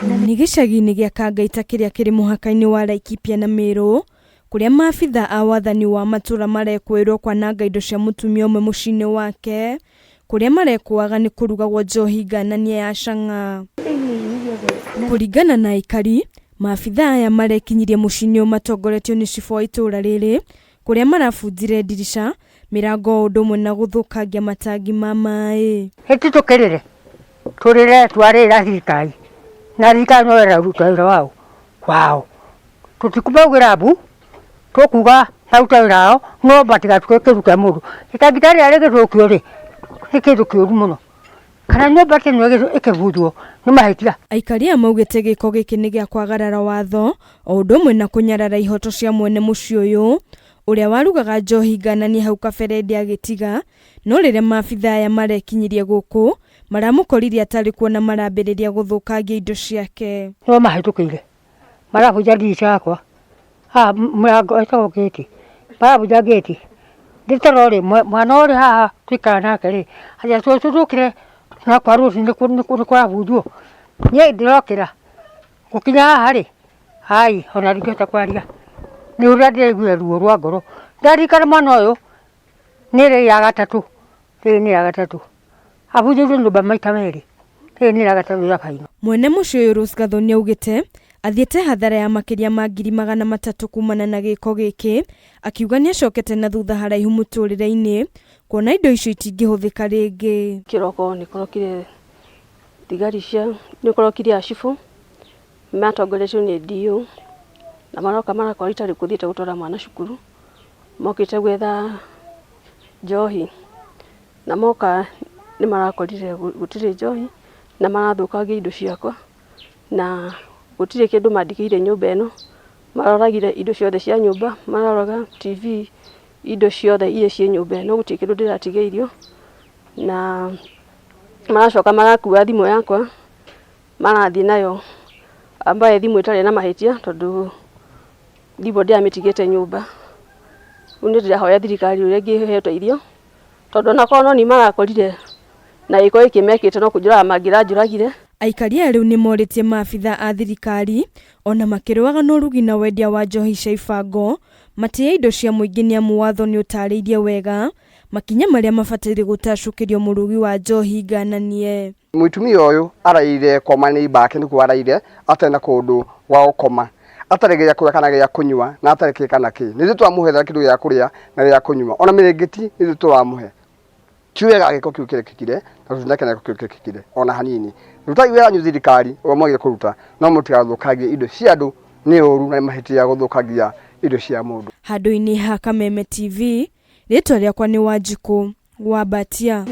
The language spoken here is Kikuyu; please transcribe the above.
Nĩ gĩcagi-inĩ gĩa Kangaita kĩrĩa kĩrĩ mũhaka-inĩ wa Laikipia na Meru, kũrĩa maabitha a wathani wa matũũra marekũĩrwo kwananga indo cia mũtumia ũmwe mũciĩ-inĩ wake, kũrĩa marekũaga nĩ kũrugagwo njohi ngananie ya chang'aa. Kũringana na aikari, maabitha aya marekinyirie mũciĩ-inĩ ũyũ matongoretio nĩ cibũ wa itũũra rĩrĩ, kũrĩa marabunjire ndirica, mĩrango o ũndũ ũmwe na gũthũkangia matangi ma maĩ. Ĩti tũkĩrĩre tũrĩre twarĩra thirikari na thirikari no ĩraruta wĩra wao wao tũtikumaugĩra mbu tũkuga maruta wĩra wao no matigatuĩke kĩndũ kĩa mũndũ itangi ta rĩrĩa rĩgĩthũkio rĩ nĩ kĩndũ kĩũru mũno kana nyũmba ta ĩno ĩkĩbunjwo nĩ mahĩtia. Aikari aya maugĩte gĩko gĩkĩ nĩ gĩa kwagarara watho o ũndũ ũmwe na kũnyarara ihoto cia mwene mũciĩ ũyũ ũrĩa warugaga njohi ngananie hau kabere ĩndĩ agĩtiga, no rĩrĩa maabitha aya marekinyirie gũkũ maramũkoririe atarĩ kuo na marambĩrĩria gũthũkangia indo ciake. No mahĩtũkĩire marabunja ndirica yakwa haha mũrango ĩtagwo ngĩti marabunja ngĩti ndĩ toro rĩ mwana ũrĩ haha tũikara nake rĩ atĩ cũcũ ndũkĩre na kwa rũcinĩ nĩ kũrabunjwo niĩ ndĩrokĩra gũkinya haha rĩ ai ona ndingĩhota kwaria nĩ ũrĩa ndĩraiguire ruo rwa ngoro ndaririkana mwana ũyũ nĩ rĩ ya gatatũ rĩrĩ nĩ ya gatatũ abunjĩirwo nyũmba maita merĩ rĩrĩ nĩ rĩa gatatũ rĩa baino. Mwene mũciĩ ũyũ Rose Gathoni augĩte athiĩte hathara ya makĩria ma 300,000 kumana na gĩko gĩkĩ, akiuga nĩacokete na thutha haraihu mũtũrĩre-inĩ kuona indo icio itingĩhũthĩka rĩngĩ. Kĩroko nĩ kũrokire thigari cia nĩ kũrokire acibũ matongoretio nĩ DO na maroka marakora itarĩ gũthiĩte gũtwara mwana cukuru mokĩte gwetha njohi na moka nĩ marakorire gũtirĩ njohi na marathũkangia indo ciakwa na gũtirĩ kĩndũ mandigĩire nyũmba ĩno, maroragire indo ciothe cia nyũmba, maroraga TV, indo ciothe iria ciĩ nyũmba ĩno gũtirĩ kĩndũ ndĩratigĩirio na maracoka marakua thimũ yakwa marathiĩ nayo ambaye thimũ ĩtarĩ na mahĩtia tondũ thimũ ndĩramĩtigĩte nyũmba. Rĩu nĩ ndĩrahoya thirikari ũrĩa ĩngĩhe ũteithio tondũ onakorwo no niĩ marakorire na gĩko gĩkĩ mekĩte no kũnjũraga mangĩranjũragire. Aikari aya rĩu nĩmorĩtie maabitha a thirikari ona makĩrũaga na ũrugi na wendia wa njohi cia ibango matĩe indo cia mũingĩ nĩamu watho nĩũtarĩirie wega makinya marĩa mabataire gũtacũkĩrio mũrugi wa njohi ngananie. Mũtumia ũyũ araire kwa maneiba ake nĩkuo araire atarĩ na kũndũ gwa gũkoma atarĩ gĩa kũrĩa kana gĩa kũnyua na atarĩ kĩ kana kĩ nĩ ithuĩ tũramũhethera kĩndũ gĩa kũrĩa na gĩa kũnyua ona mĩrĩngĩti nĩ ithuĩ tũramũhe ti wega gĩko kĩu kĩrekĩkire na tũtinakena gĩko kĩu kĩrekĩkire ona hanini rutai wĩra wanyu thirikari ũrĩa mwagĩrĩire kũruta no mũtigathũkangie indo cia andũ nĩ ũru na nĩ mahĩtia gũthũkangia indo cia mũndũ. Handũ-inĩ ha Kameme TV, rĩtwa rĩakwa nĩ Wanjikũ wa Mbatia.